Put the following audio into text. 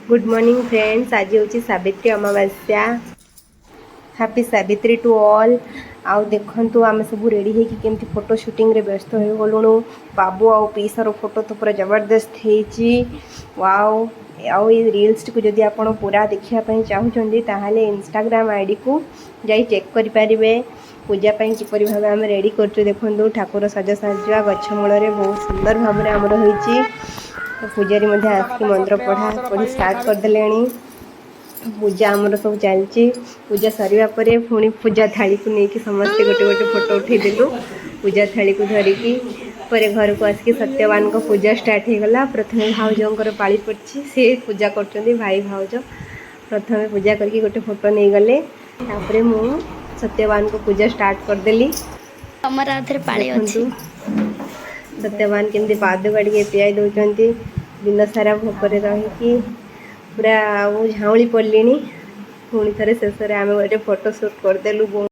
Good morning friends, ଆଜି ହେଉଛି ସାବିତ୍ରୀ ଅମାବାସ୍ୟା। Happy Savitri to all. ଆଉ ଦେଖନ୍ତୁ, ଆମେ ସବୁ ରେଡ଼ି ହେଇକି କେମିତି ଫଟୋ ସୁଟିଂରେ ବ୍ୟସ୍ତ ହୋଇଗଲୁଣୁ। ବାବୁ ଆଉ ପିଇସାର ଫଟୋ ତ ପୁରା ଜବରଦସ୍ତ ହେଇଛି, ୱାଓ। ଆଉ ଏଇ ରିଲ୍ସଟିକୁ ଯଦି ଆପଣ ପୁରା ଦେଖିବା ପାଇଁ ଚାହୁଁଛନ୍ତି, ତାହେଲେ ଇନଷ୍ଟାଗ୍ରାମ ଆଇଡ଼ିକୁ ଯାଇ ଚେକ୍ କରିପାରିବେ। ପୂଜା ପାଇଁ କିପରି ଭାବେ ଆମେ ରେଡ଼ି କରୁଛୁ ଦେଖନ୍ତୁ। ଠାକୁର ସାଜସଜ୍ଜା ଗଛ ମୂଳରେ ବହୁତ ସୁନ୍ଦର ଭାବରେ ଆମର ହେଇଛି। ପୂଜାରୀ ମଧ୍ୟ ଆସିକି ମନ୍ତ୍ର ପଢ଼ା ପଢ଼ି ଷ୍ଟାର୍ଟ କରିଦେଲେଣି। ପୂଜା ଆମର ସବୁ ଚାଲିଛି। ପୂଜା ସରିବା ପରେ ପୁଣି ପୂଜା ଥାଳିକୁ ନେଇକି ସମସ୍ତେ ଗୋଟେ ଗୋଟେ ଫଟୋ ଉଠେଇଦେଲୁ ପୂଜା ଥାଳିକୁ ଧରିକି। ପରେ ଘରକୁ ଆସିକି ସତ୍ୟବାନଙ୍କ ପୂଜା ଷ୍ଟାର୍ଟ ହେଇଗଲା। ପ୍ରଥମେ ଭାଉଜଙ୍କର ପାଳି ପଡ଼ିଛି, ସେ ପୂଜା କରୁଛନ୍ତି। ଭାଇ ଭାଉଜ ପ୍ରଥମେ ପୂଜା କରିକି ଗୋଟେ ଫଟୋ ନେଇଗଲେ। ତାପରେ ମୁଁ ସତ୍ୟବାନଙ୍କ ପୂଜା ଷ୍ଟାର୍ଟ କରିଦେଲି। ତମର ଆଉଥରେ ପାଳି ଅଛି। ଦେଖନ୍ତୁ, ସତ୍ୟବାନ କେମିତି ପାଦୁକା ଟିକେ ପିଆଇ ଦେଉଛନ୍ତି। ଦିନ ସାରା ଭୋକରେ ରହିକି ପୁରା ଆଉ ଝାଉଁଳି ପଡ଼ିଲିଣି। ପୁଣି ଥରେ ଶେଷରେ ଆମେ ଗୋଟେ ଫଟୋ ସୁଟ୍ କରିଦେଲୁ।